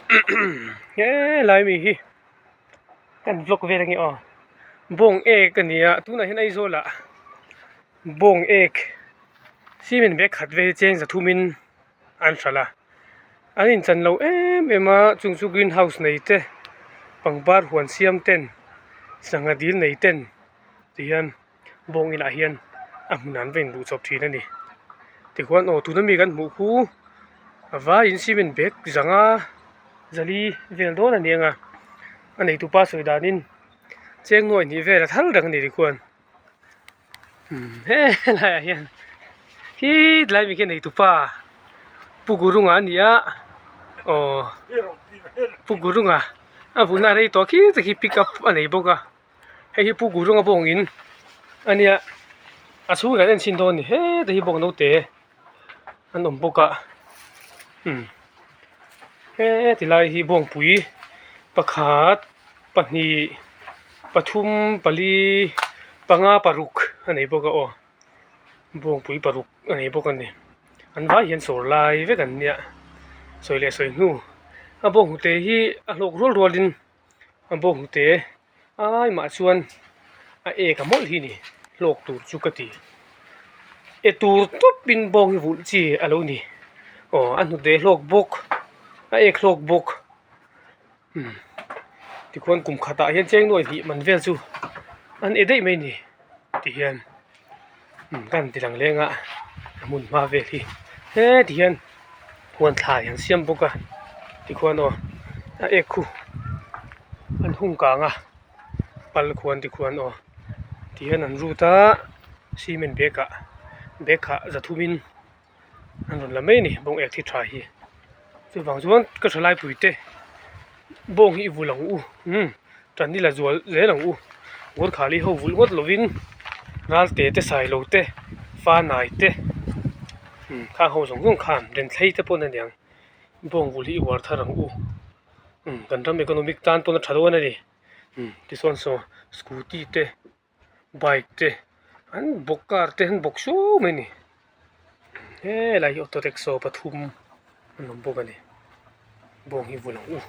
Helai mi hi kan vlog vel ange aw bawng ek a ni a tunah hian Aizawl ah bawng ek cement bag khat vel hi cheng za thum in an hralh a an inchan lo em em a chung chu green house nei te pangpar huan siam ten sangha dil nei ten ti hian. Bawng inah hian a hmun an va inbuh chawp thin a ni tikhuan aw tuna mi kan hmuh khu a vaiin cement bag zanga zali vel dawn a ni ang a a neitu pa sawi danin cheng nuai hnih vel a thal reng a ni tikhuan umm helaiah hian khi tlai mi khi a neitu pa Pu Gurunga a ni a aw Pu Gurunga a vulna rei tawh khi te khi pick up a nei bawk a. Hei hi Pu Gurunga bawng in a nia a chhung hian en chhin dawn a ni heta hi bawng naute an awm bawk a umm heti lai hi bawngpui pakhat pahnih pathum pali panga paruk a nei bawk a aw bawngpui paruk a nei bawk a ni an vai hian sawr lai vek an nia sawi leh sawi hnu a bawng hnute hi a hlawk rual rual in. A bawnghnute ai mah chuan a ek a mawlh hi ni hlawk tur chu ka ti e tur tawp in bawng hi vulh chi a lo ni aw a hnute hlawk bawk a ek hlawk bawk umm tikhuan kum khatah hian cheng nuai hnih man vel chu an e daih mai a ni tihian umm ka han ti lang leng a a hmun hma vel hi heti hian huan thlai an siam bawk a tikhuan aw a ek khu an hung kang a pal khuan tikhuan aw tihian an rut a cement bag ah bag ah za thum in an rawn la mai a ni bawng ek thi tha hi chuvang chuan ka tha laipui te bawng hi i vul ang u umm tan hi la zual zel ang u Gorkhali ho vulh ngawt lovin Ralte te Sailo te Fanai te umm khang ho zawng zawng khan Renthlei te pawn a niang bawng vulh hi i uar thar ang u umm kan ram economic tan pawn a tha dawn a ni umm tichuan saw scooty te. Bike te an bawk car te an bawk suau mai a ni helai hi auto rickshaw pathum an awm bawk a ni bawng hi vul ang u.